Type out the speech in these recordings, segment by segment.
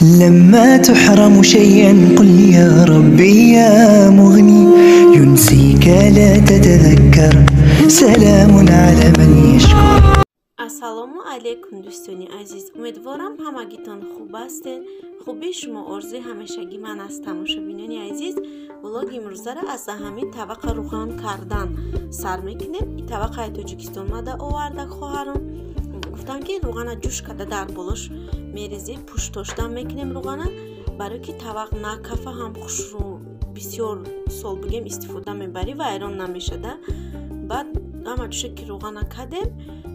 لما تحرم شيئا قل يا ربي يا مغني ينسيك لا تتذكر سلام على من يشكر. Ассалому алайкум, дӯстони азиз, умедворам ҳамагитон хуб ҳастед. Хубии шумо орзуи ҳамешагӣ ман аст. Тамошобинони азиз, влоги имрӯзаро аз ҳамин табақа руған кардан сар мекунем. Ин табақаи Тоҷикистон мада оварда хоҳарам. Гуфтан ки руғана ҷӯш карда дар болош мерезем, пуштошта мекунем руғана, барои ки табақ накафа, ҳам хушрӯ бисёр сол бигем истифода мебарӣ, вайрон намешада. Баъд ҳама ҷӯша ки руғана кардем,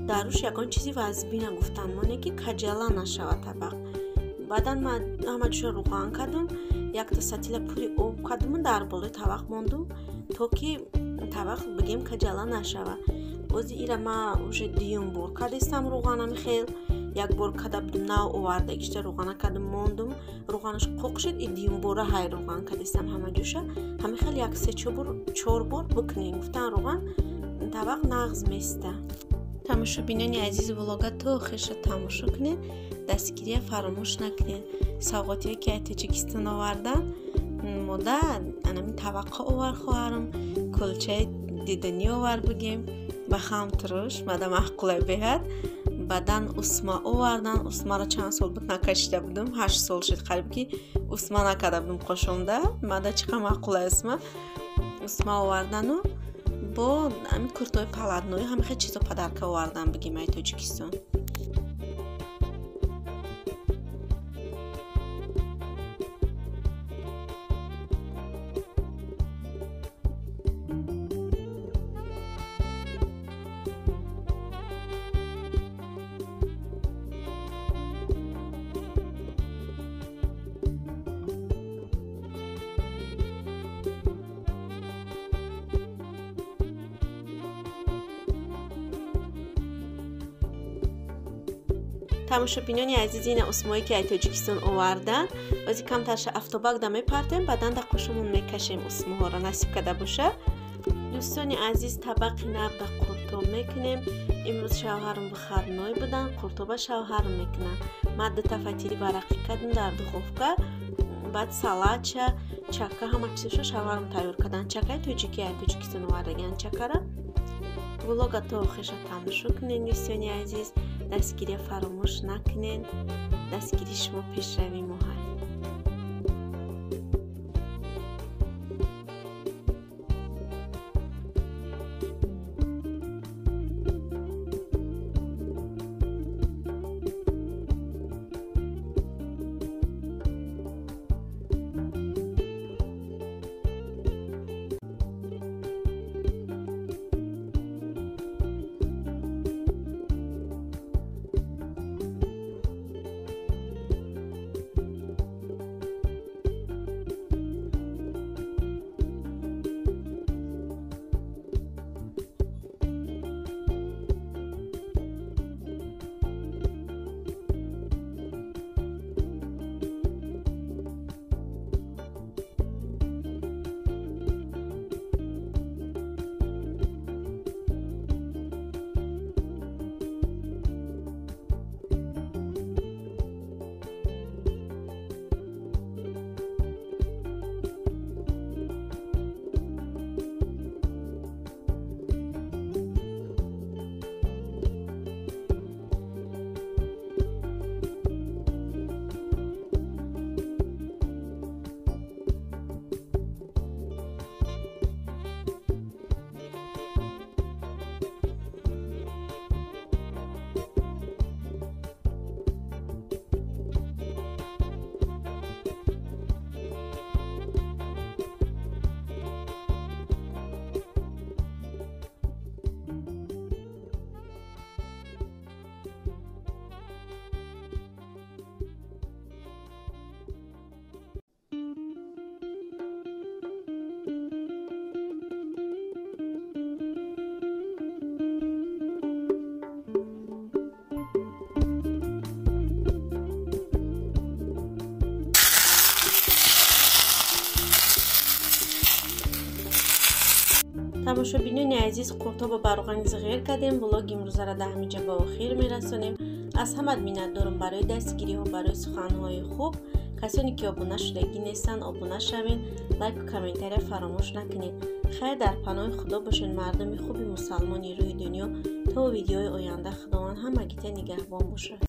дар рӯш ягон чизи вазбина гуфтан моне ки каҷала нашавад табақ. Баъдан ман ҳама ҷӯша руған кардум, якта сатила пури об кардуму дар болои табақ мондум, то ки табақ бигем каҷала нашавад. Бози ира ман уже дуюм бор кардистам руғанами хел. Як бор карда будум, нав оварда гишта руғана кардум, мондум, руғанаш қоқ шуд, и дуюм бора ҳай руған кардистам ҳама ҷӯша. Ҳами хел як се чор бор бикунем гуфтан, руған табақ нағз места. Тамошобинони азиз, влога то охирша тамошо кунед, дастгирия фаромӯш накунед. Савғотие ки аз Тоҷикистон овардан, мода анами табаққа овар хоҳарам, кулчаи диданӣ овар бигем, ба хам туруш мада маъқулай беҳад. Баъдан усма овардан, усмаро чанд сол буд накашида будум, 8 сол шуд қариб ки усма накарда будум қошонда, мада чӣ қадр маъқулай усма. Усма овардану бо ҳамин куртои палатнои ҳамин хел чизо падарка овардан бигем ай Тоҷикистон. Тамошобинони азиз, ина усмое ки аз Тоҷикистон овардан, ози камтарша автобакда мепартем, баъдан дар қошумон мекашем усмоҳоро, насиб карда боша. Дӯстони азиз, табақи набда қуртоб мекунем. Имрӯз шавҳарам выходной будан, қуртоба шавҳарам мекунам. Ман дута фатири варақӣ кардам дар духовка, баъд салатча, чака, ҳама чизашо шавҳарам тайёр кардан. Чакаи тоҷикӣ аз Тоҷикистон овардагиан чакара. Влога то охирша тамошо кунед, дӯстони азиз, дастгирия фаромӯш накунед. Дастгирии шумо пешравии мо ҳаст. Тамошобинони азиз, қуртоба ба руғани зиғир кардем. Влоги имрӯзаро дар ҳамин ҷо ба охир мерасонем. Аз ҳамат миннатдорам барои дастгириҳо, барои суханҳои хуб. Касоне ки обуна шудагӣ нестанд, обуна шавед, лайку комментария фаромӯш накунед. Хайр, дар паноҳи Худо бошед, мардуми хуби мусалмони рӯи дунё. То видеои оянда Худованд ҳамагита нигаҳбон бошад.